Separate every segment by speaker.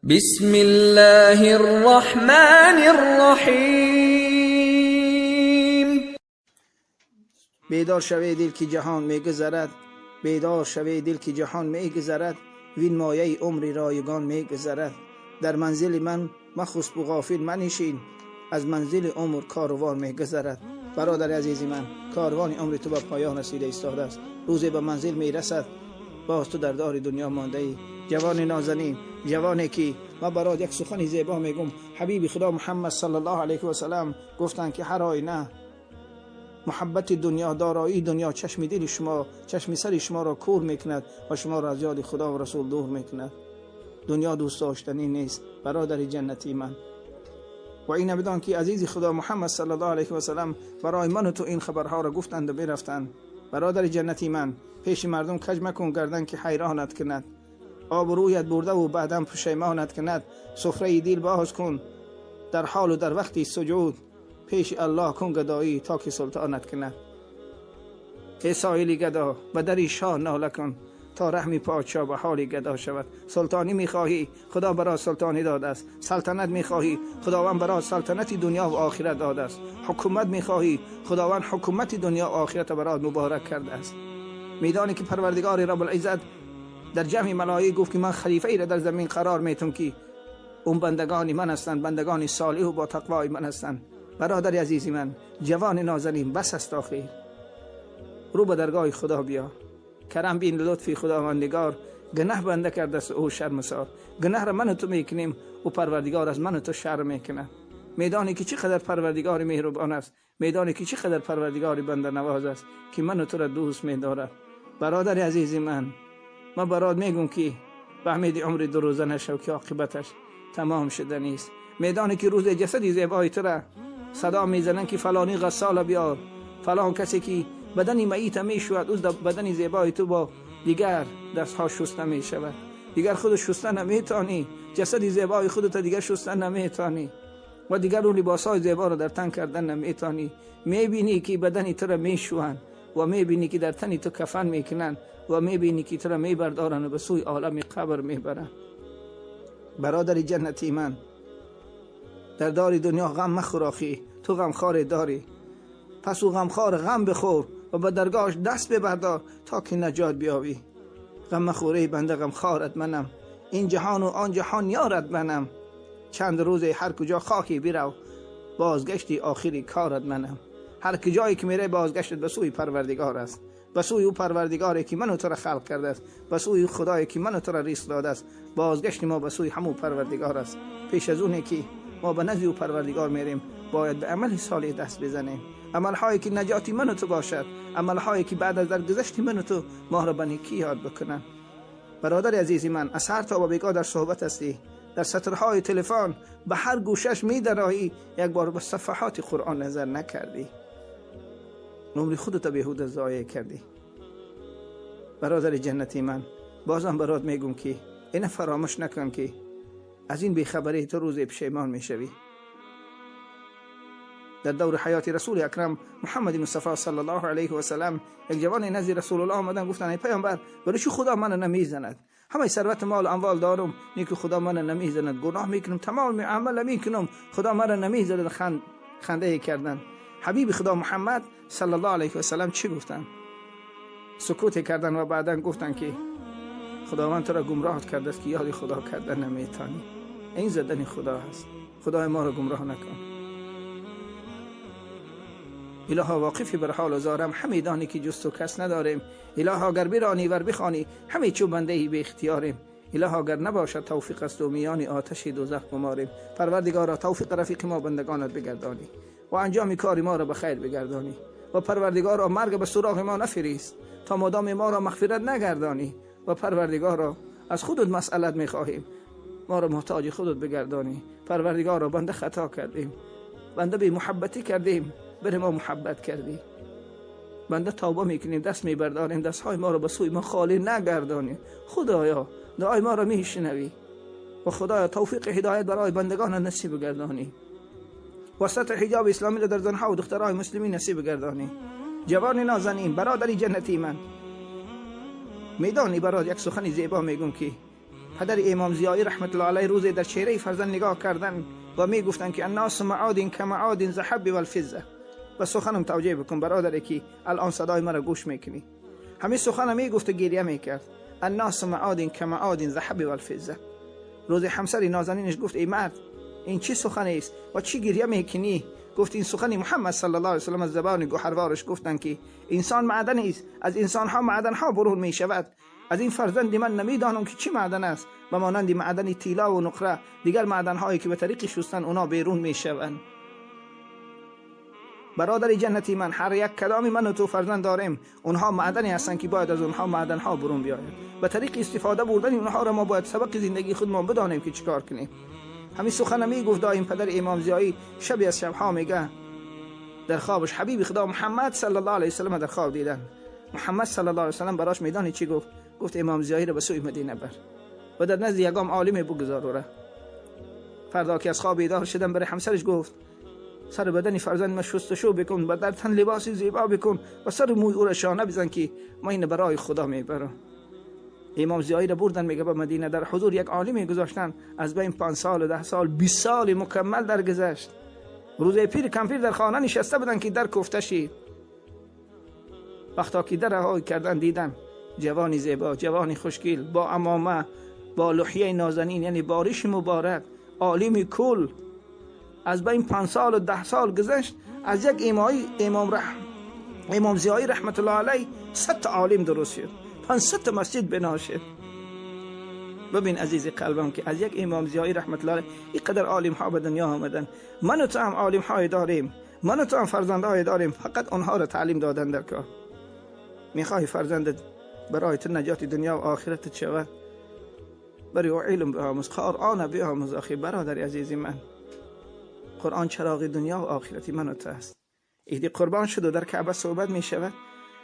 Speaker 1: بسم الله الرحمن الرحیم.
Speaker 2: Бедор шаве, дил, ки ҷаҳон мегузарад. Бедор шаве, дил, ки ҷаҳон мегузарад. Вин мояи умри ройгон мегузарад. Дар манзили ман махусбу ғофил манишин, аз манзили умр корвон мегузарад. Бародари азизи ман, корвони умри ту ба поён расида истодааст. Рӯзе ба манзил мерасад, боз ту дар дори дунё мондаӣ. Ҷавони нозанин, ҷавоне ки ман барот як сухани зебо мегум. Ҳабиби худо Муҳаммад саллаллоҳу алайҳи васалам гуфтанд, ки ҳар оина муҳаббати дунё, дороии дунё чашми дили шумо, чашми сари шуморо кур мекунад ва шуморо аз ёди худо ва расул дур мекунад. Дунё дӯст доштанӣ нест, бародари ҷаннатии ман. Ва ина бидон, ки азизи худо Муҳаммад саллаллоҳу алайҳи васалам барои ману ту ин хабарҳоро гуфтанду бирафтанд. Бародари ҷаннатии ман, пеши мардум каҷ макун гардан, ки ҳайронат кунад, обрӯят бурдаву баъдан пушаймонат кунад. Суфраи дил боз кун дар ҳолу дар вақти суҷуд, пеши Аллоҳ кун гадоӣ, то ки султонат кунад. Э соили гадо, ба дари шоҳ нола кун, то раҳми подшоҳ ба ҳоли гадо шавад. Султонӣ мехоҳӣ? Худо барот султонӣ додааст. Салтанат мехоҳӣ? Худованд барот салтанати дунё ва охират додааст. Ҳукумат мехоҳӣ? Худованд ҳукумати дунё ва охирата барот муборак кардааст. Медонӣ, ки Парвардигори Рабулиззат дар ҷамъи малоик гуфт, ки ман халифаеро дар замин қарор метум, ки он бандагони ман ҳастанд, бандагони солиҳу бо тақвои ман ҳастанд. Бародари азизи ман, ҷавони нозанин, бас аст охир. Рӯ ба даргоҳи Худо биё, карам бин лутфи Худовандигор. Гунаҳ банда кардааст, ӯ шармсор. Гунаҳро ману ту мекунем, ӯ Парвардигор аз ману ту шарм мекунад. Медонӣ, ки чӣ қадар Парвардигори меҳрубон аст? Медонӣ, ки чӣ қадар Парвардигори банданавоз аст, ки ману туро дӯст медорад? Бародари азизи ман, ман барот мегӯм, ки ба умеди умри дурӯза нашав, ки оқибаташ тамом шуданист. Медонӣ, ки рӯзе ҷасади зебои тура садо мезананд, ки фалонӣ ғассола биёр, фалон касе ки бадани маита мешӯяд. Ӯ бадани зебои ту бо дигар дастҳо шуста мешавад. Дигар худ шуста наметонӣ. Ҷасади зебои худата дигар шуста наметонӣ ва дигар он либосҳои зеборо дар тан кардан наметонӣ. Мебинӣ, ки бадани тура мешӯянд, ва мебинӣ, ки дар тани ту кафан мекунанд, ва мебинӣ, ки тура мебардоранд ва ба сӯи олами қабр мебаранд. Бародари ҷаннати ман, дар дори дунё ғам махӯр. Охӣ, ту ғамхоре дорӣ, пас ӯ ғамхор ғам бихӯр ва ба даргоҳаш даст бибардор, то ки наҷот биёбӣ. Ғам махӯр, эй банда, ғамхорат манам. Ин ҷаҳону он ҷаҳон ёрат манам. Чанд рӯзе ҳар куҷо хоҳӣ бирав, бозгашти охири корат манам. Ҳар куҷое ки мере, бозгаштат ба сӯи Парвардигор аст, ба сӯи ӯ Парвардигоре, ки ману тура халқ кардааст, ба сӯи Худое, ки ману тура ризқ додааст. Бозгашти мо ба сӯи ҳамун Парвардигор аст. Пеш аз оне ки мо ба назди ӯ Парвардигор мерем, бояд ба амали солеҳ даст бизанем, амалҳое ки наҷоти ману ту бошад, амалҳое ки баъд аз даргузашти ману ту моро ба некӣ ёд бикунанд. Бародари азизи ман, аз саҳар то ба бегоҳ дар суҳбат ҳастӣ, дар сатрҳои телефон ба ҳар гӯшаш медароӣ, як бор ба сафаҳоти Қуръон назар накардӣ. Умри худата беҳуда зоеъ кардӣ. Бародари ҷаннати ман, бозам барот мегум, ки ина фаромӯш накун, ки аз ин бехабарӣ ту рӯзе пушаймон мешавӣ. Дар даври ҳаёти расули акрам Муҳаммади Мустафо саллаллоҳу алайҳи васалам як ҷавоне назди Расулуллоҳ омадан, гуфтанд: «Эй паёмбар, барои чӣ Худо мана намезанад? Ҳамаи сарвату молу амвол дорум, неку Худо мана намезанад. Гуноҳ мекунам, тамоми амала мекунам, Худо мана намезанад.» Хандае карданд. Ҳабиби Худо Муҳаммад саллаллоҳу алайҳи васалам чӣ гуфтанд? Сукуте карданд ва баъдан гуфтанд, ки Худованд туро гумроҳ кардааст, ки ёди Худо кардан наметонӣ. Ин задани Худо ҳаст. Худои моро гумроҳ накун. Илоҳо, воқифи бар ҳолу зорам, ҳаме донӣ, ки ҷуз ту кас надорем. Илоҳо, гар биронӣ, вар бихонӣ, ҳаме чу бандаи беихтиёрем. Илоҳо, гар набошад тавфиқ аз ту, миёни оташи дӯзах гуморем. Парвардигоро, тавфиқ рафиқи мо бандагонат бигардонӣ ва анҷоми кори моро ба хайр бигардонӣ. Ва Парвардигоро, марг ба суроғи мо нафирист, то модоми моро мағфират нагардонӣ. Ва Парвардигоро, аз худут масъалат мехоҳем, моро муҳтоҷи худут бигардонӣ. Парвардигоро, банда хато кардем, банда бемуҳаббатӣ кардем, бари мо муҳаббат кардӣ. Банда тавба мекунем, даст мебардорем, дастҳои моро ба сӯи мо холӣ нагардонӣ. Худоё, дуои моро мешунавӣ. Ва Худоё, тавфиқи ҳидоят барои бандагонат насиб гардонӣ ва сатри ҳиҷоби исломиро дар занҳо ва духтарои муслимин насиб гардонӣ. Ҷавони нозанин, бародари ҷаннатии ман, медонӣ, барот як сухани зебо мегӯм, ки پدر امام ضیایی رحمت الله علیه روزی در چهره فرزند نگاه کردن و میگفتن که الناس معادن کمعادن ذهب والفضه. و سخنم توجیه بکن برادر که الان صدای مرا گوش میکنی. همین سخنم میگفت و گریه میکرد. الناس معادن کمعادن ذهب والفضه. روز همسر نازنینش گفت ای مرد، این چی سخنی است و چی گریه میکنی؟ گفت این سخنی محمد صلی الله علیه و سلم از زبان گوهروارش گفتن که انسان معدن است، از انسان ها معدن ها برون می شود. از این فرزند من نمیدانم که چی معدن است، و مانند معدن طلا و نقره دیگر معدن هایی که به طریق شستن اونا بیرون می شوند. برادر جنتی من، هر یک کلامی من و تو فرزند داریم، اونها معدنی هستند که باید از اونها معدن ها برون بیاید. به طریق استفاده بردن اونها را ما باید سبق زندگی خود ما بدانیم که چیکار کنیم. همین سخن می گفت دایم پدر امام ضیایی شبی از شبها میگه در خوابش حبیب خدا محمد صلی الله علیه و سلم در خواب دیدن. محمد صلی الله علیه و سلم براش میدانی چی گفت؟ گفت امام ضیایی را به سوی مدینه بر و در نزد یگام عالم بگذار. را فردا که از خواب بیدار شدن برای همسرش گفت سر بدن فرزند ما شستشو بکن و در تن لباس زیبا بکن و سر موی او را شانه بزن که ما این برای خدا میبرم. امام ضیایی را بردن میگه به مدینه، در حضور یک عالم گذاشتن. از بین 5 سال، 10 سال، 20 سال مکمل درگذشت. روز پیر کمپیر در خانه نشسته بودن که در کوفته شید. وقتا که در رها کردن دیدن جوانی زیبا، جوانی خوشگل، با عمامه، با لحیه نازنین، یعنی بارش مبارک، عالم کل. از بین 5 سال و 10 سال گذشت. از یک امام ضیایی رحمت الله علیه 100 عالم درست شد، 500 مسجد بنا شد. ببین عزیز قلبم که از یک امام ضیایی رحمت الله علیه اینقدر عالم ها به دنیا آمدن. من و تو هم عالم های داریم، من و تو هم فرزندهای داریم، فقط آنها را تعلیم دادن در کار. میخواهی فرزندت برای تو نجات دنیا و آخرت شود، برای او علم بیاموز، قرآن بیاموز. آخی برادر عزیز من، قرآن چراغ دنیا و آخرتی من و تو است. ایدی قربان شد و در کعبه صحبت می شود،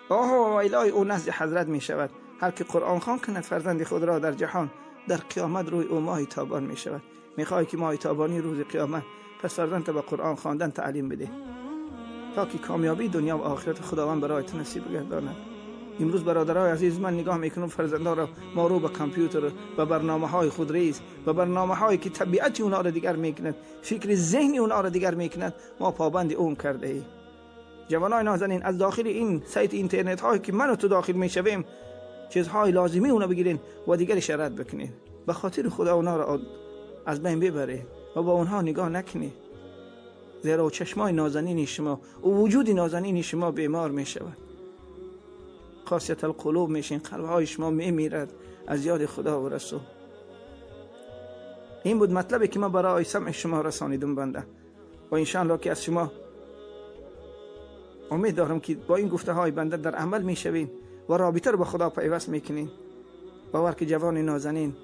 Speaker 2: آه و ویلای او نزد حضرت می شود. هر که قرآن خوان کند فرزند خود را در جهان، در قیامت روی او ماه تابان می شود. میخوای که ماه تابانی روز قیامت، پس فرزند به قرآن خواندن تعلیم بده تا که کامیابی دنیا و آخرت خداوند برای تو نصیب گرداند. امروز برادرای عزیز من نگاه میکنم فرزندان را ما رو به کامپیوتر و برنامه های خود ریز و برنامه هایی که طبیعت اونها را دیگر میکند، فکر ذهنی اونها را دیگر میکند، ما پابند اون کرده ایم. جوانای نازنین، از داخل این سایت اینترنت هایی که من و تو داخل میشویم، چیزهای لازمی اونا بگیرین و دیگرش رد بکنین. به خاطر خدا اونا را از بین ببرین و با اونها نگاه نکنید، زیرا چشمای نازنین شما و وجود نازنین شما بیمار میشود. قاسیت القلوب میشین، قلبهای شما میمیرد از یاد خدا و رسول. این بود مطلبی که من برای سمع شما رسانیدم بنده، و انشاءالله که از شما امید دارم که با این گفته های بنده در عمل میشوین و رابطه رو با خدا پیوست میکنین. باور که جوان نازنین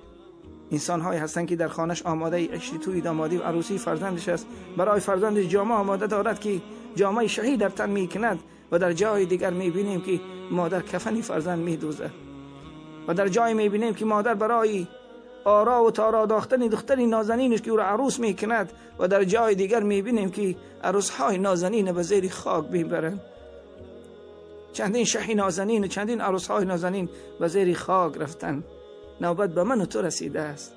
Speaker 2: انسان های هستن که در خانش آماده عشق توی دامادی و عروسی فرزندش است، برای فرزندش جامه آماده دارد که جامه شهید در تن میکند، و در جای دیگر میبینیم که مادر کفنی فرزند میدوزد، و در جای میبینیم که مادر برای آرا و تارا داختن دختری نازنینش که او را عروس میکند، و در جای دیگر میبینیم که عروسهای نازنین به زیر خاک میبرند. چندین شهی نازنین و چندین عروسهای نازنین به زیر خاک رفتن. نوبت به من و تو رسیده است،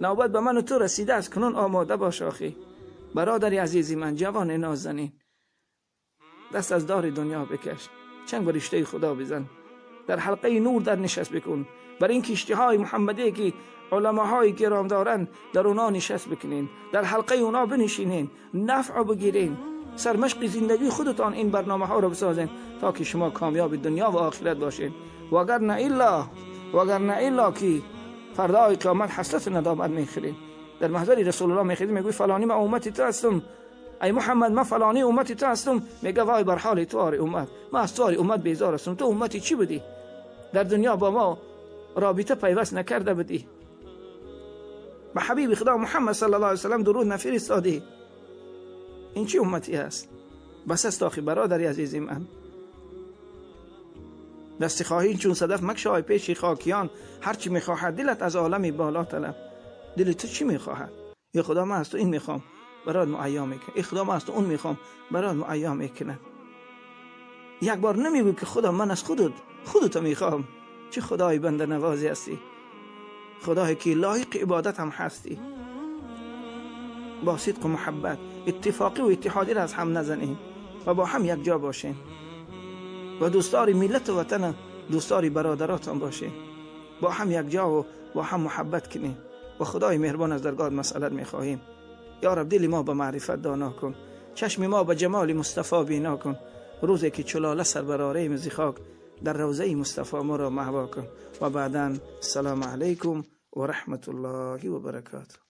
Speaker 2: نوبت به من و تو رسیده است. کنون آماده باش آخی برادر عزیزی من، جوان نازنین، دست از دار دنیا بکش، چنگ به رشته خدا بزن، در حلقه نور در نشست بکن، بر این کشتی های محمدی که علماهای گرام دارن در اونا نشست بکنین، در حلقه اونا بنشینین، نفع بگیرین، سرمشق زندگی خودتان این برنامه ها رو بسازین تا که شما کامیاب دنیا و آخرت باشین. وگر نه الا که فردای قیامت حسرت ندامت میخورین. در محضر رسول الله میخورین، میگوی فلانی من امتی تو هستم، ای محمد من فلانی امتی تو هستم. میگه وای بر حال تو آری امت، من از تو آری امت بیزار هستم. تو امتی چی بودی؟ در دنیا با ما رابطه پیوست نکرده بودی، به حبیب خدا محمد صلی الله علیه و سلم درود نفرستادی. این چی امتی هست؟ بس است آخی برادر عزیزی من. دست خواهی چون صدف مکشای پیش خاکیان، هرچی میخواهد دلت از عالم بالا طلب. دل تو چی میخواهد؟ ای خدا من از تو این میخوام، برات معیا میکنه. ای خدا من از تو اون میخوام، برات معیا میکنه. یک بار نمیگو که خدا من از خودت میخوام. چه خدای بنده نوازی هستی. Худое ки лоиқи ибодат ҳам ҳастӣ, бо сидқу муҳаббат, иттифоқӣ ва иттиҳодиро аз ҳам назанем ва бо ҳам якҷо бошем ва дӯстдори миллату ватана, дӯстдори бародаротон бошем, бо ҳам якҷо ва бо ҳам муҳаббат кунем ва Худои меҳрубон, аз даргоҳат масъалат мехоҳем. Ё Раб, дили мо ба маърифат доно кун, чашми мо ба ҷамоли Мустафо бино кун. Рӯзе ки чу лола сар барорем зи хок, дар равзаи Мустафо моро маҳво кун. Ва баъдан, ассалому алайкум ва раҳматуллоҳи ва баракотуҳ.